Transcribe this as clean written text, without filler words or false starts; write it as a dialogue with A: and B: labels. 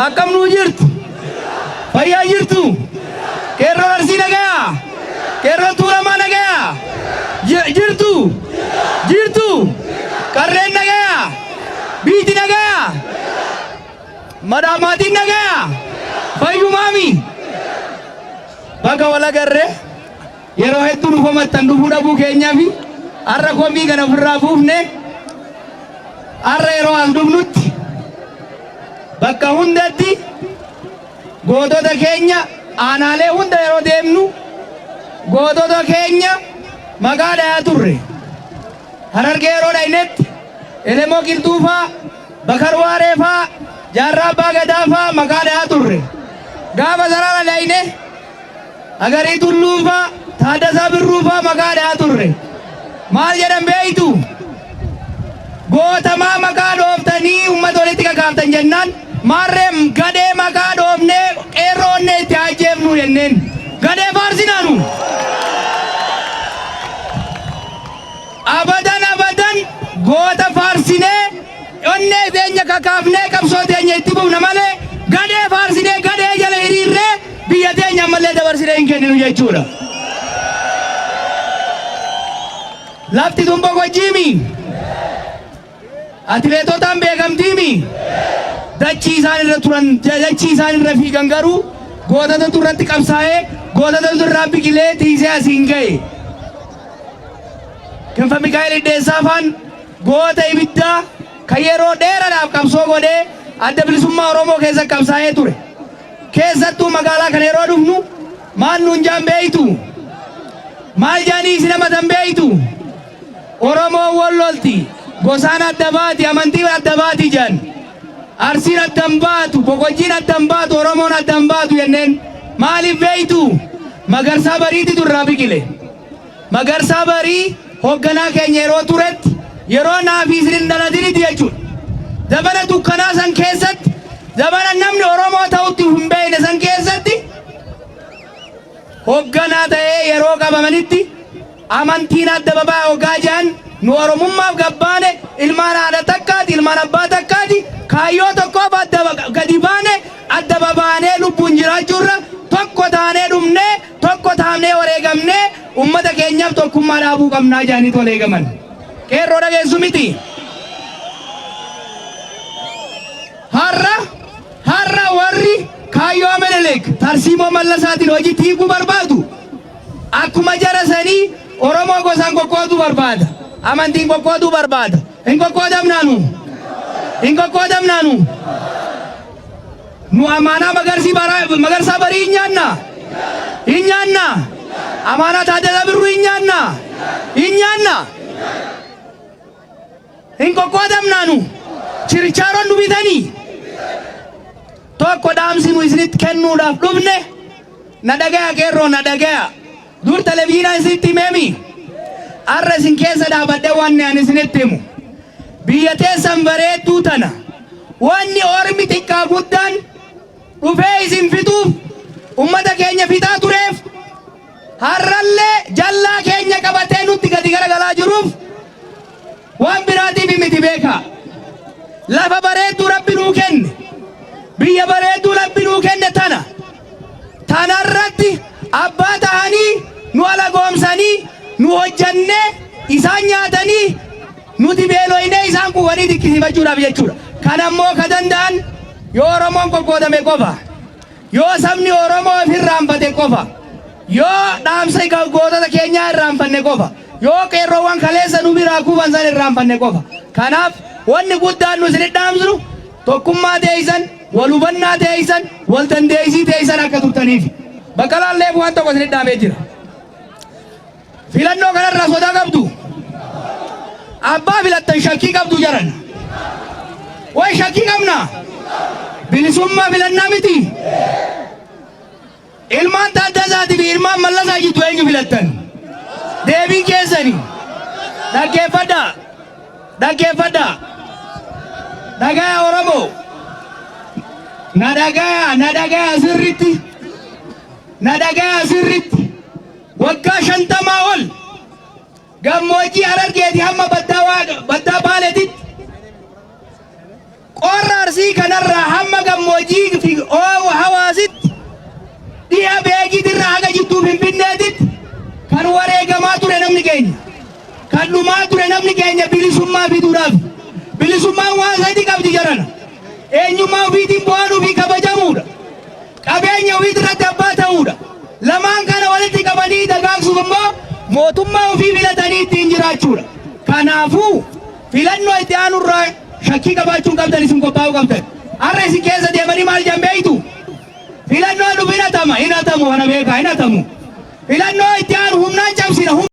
A: Akkam nuu jirtu? Fayyaa jirtu? Qeerroon Arsii nagayaa? Qeerroon Tuulamaa nagayaa? Jirtu? Jirtu? Qarreen nagayaa? Biiti nagayaa? Madaamaatiin nagayaa? Fayyumaami? Baga wal agarre. Yeroo hedduu nu komattan dhufuu dhabuu keenyaafi har'a komii kana ofirraa buufne. Har'a yeroo as dhufnutti bakka hundatti gootota keenya, aanaalee hunda yeroo deemnu gootota keenya maqaa dhayaa turre. Harargee yeroo dhaynetti Elemoo Qilxuufaa, Bakar Waareefaa, Jaarraa Abbaa Gadaafaa maqaa dhayaa turre. Gaafa sarara dhayne Agarii Tulluufaa, Taaddasaa Birruufaa maqaa dhayaa turre. Maal jedhan beeytu? Gootamaa maqaa dhooftanii uummata walitti kakaaftan jennaan, maarree gadhee maqaa dhoofnee qeerroo onnee itti haa ajjeefnu jenneen. Gadhee faarsinaanu. Abadan abadan goota faarsinee onnee teenya kakaafnee qabsoo teenya itti fufna malee gadhee faarsinee gadhee jala hiriirree biyya teenya ammallee dabarsinee hin kenninu jechuudha. Lafti tun Boqojjiimi. Atileetotaan beekamtiimi. Dachii isaan irra turan, dachii isaan irra fiigan garuu goototatu irratti qabsaa'ee, goototatu irraa biqilee tiisee asiin ga'e. Kinfa Mikaa'el Iddeessaa faan goota ibiddaa kan yeroo dheeraadhaaf qabsoo godhee Adda Bilisummaa Oromoo keessa qabsaa'ee ture. Keessattuu magaalaa kana yeroo dhufnu maal nuun jaan beeytu? Maal jaanii isin amatan beeytu? Oromoon wal lolti, gosaan adda baati, amantiin adda baati jedhan. Arsiin adda hin baatu, Boqojjiin adda hin baatu, Oromoon adda hin baatu jenneen. Maaliif beeytu? Magarsaa Bariititu irraa biqile. Magarsaa Barii hoogganaa keenya yeroo turetti, yeroo naa fi isin hin dhalatinitti jechuudha. Zamana dukkanaa san keessatti, zamana namni Oromoo ta'utti hin beekne san keessatti hoogganaa ta'ee yeroo qabamanitti, amantiin adda babaa hoggaa jedhan, nu Oromummaaf gabbaane, ilmaan haadha takkaati, ilmaan abbaa takkaati, kaayyoo tokkoof adda gadi baane. Adda babaanee lubbuun jiraachuurra tokko taanee dhumnee, tokko taanee wareegamnee ummata keenyaaf tokkummaa dhaabuu qabnaa jedhanii wareegaman. Qeerroo, dhageessu miti? Har'a warri kaayyoo Minilik tarsiimoo Mallasaatiin hojii hiikuu barbaadu akkuma jara sanii Oromoo gosaan qoqqooduu barbaada. Amantiin qoqqooduu barbaada. Hin qoqqoodamnaanu. Hin qoqqoodamnaanu. Nu amaanaa Magarsii Magarsaa Barii hin nyaanna. Hin nyaanna. Amaanaa Taaddasaa Birruu hin nyaanna. Hin nyaanna. Hin qoqqoodamnaanu. Chirchaaroon nu bitanii. Tokko dhaamsi nu isinitti kennuudhaaf dhufne, na dhagaya qeerroo, na dhagaya. Dur televiziyoonaan isinitti himeemi. Har'a isin keessa dhaabadhee waan ani isinitti himu. Biyya teessan bareedduu tana wanni ormi xiqqaa guddaan dhufee isin fixuuf ummata keenya fixaa tureef, har'allee jallaa keenya qabatee nutti gadi garagalaa jiruuf waan biraatiif miti, beekaa. Lafa bareedduu Rabbi nuu kenne, biyya bareedduu Rabbi nuu kenne tana tanarratti abbaa ta'anii nu alagoomsanii, nu hojjannee isaan nyaatanii, nuti beeloynee isaan quufanii dikkisiifachuudhaaf jechuudha. Kan ammoo ka danda'an yoo Oromoon qoqqoodame qofa. Yoo sabni Oromoo of irraanfate qofa. Yoo dhaamsa gootota keenyaa irraanfanne qofa. Yoo qeerroowwan kaleessa nu biraa kufan san irraanfanne qofa. Kanaaf wanni guddaan nu isinit dhaamsinu tokkummaa teeysan, wal hubannaa teeysan, wal dandeessii teeysan akka turtaniif. Baqqalaan leefu waan tokko isinit dhaamee jira. Filannoo kanarraa sodaa qabdu. Abbaa filattan shakkii qabdu jaran. Way, shakkii qabna. Bilisummaa filannaa miti. Ilmaan Taaddasaatii fi ilmaan Mallasaa jidduu eenyu filattan? Deebiin keessani. Dhaggeeffadhaa. Dhaggeeffadhaa. Dhagaya Oromoo. Na dhagaya, na dhagaya sirritti. Na dhagaya sirritti. Waggaa 50 ol gammoojjii Harargeeti hamma baddaa Baaleetitti, qorra Arsii kanarraa hamma gammoojjii Dhumaa ture namni keenya bilisummaa fiduudhaaf. Bilisummaan waan sadi qabdi jarana. Eenyummaa ofiitiin bu'aan ofii kabajamuudha. Qabeenya ofii irratti abbaa ta'uudha. Lamaan kana walitti qabanii dagaagsuuf immoo mootummaa ofii filatanii ittiin jiraachuudha. Kanaafuu filannoo itti aanurraa shakkii qabaachuun qabdan, isin qophaa'uu qabdan. Har'a isin keessa deemanii maal jedhan beektu? Filannoo dhufu hin hatama, hin hatamu, kana beekaa, hin hatamu. Filannoo itti aanu humnaan cabsina.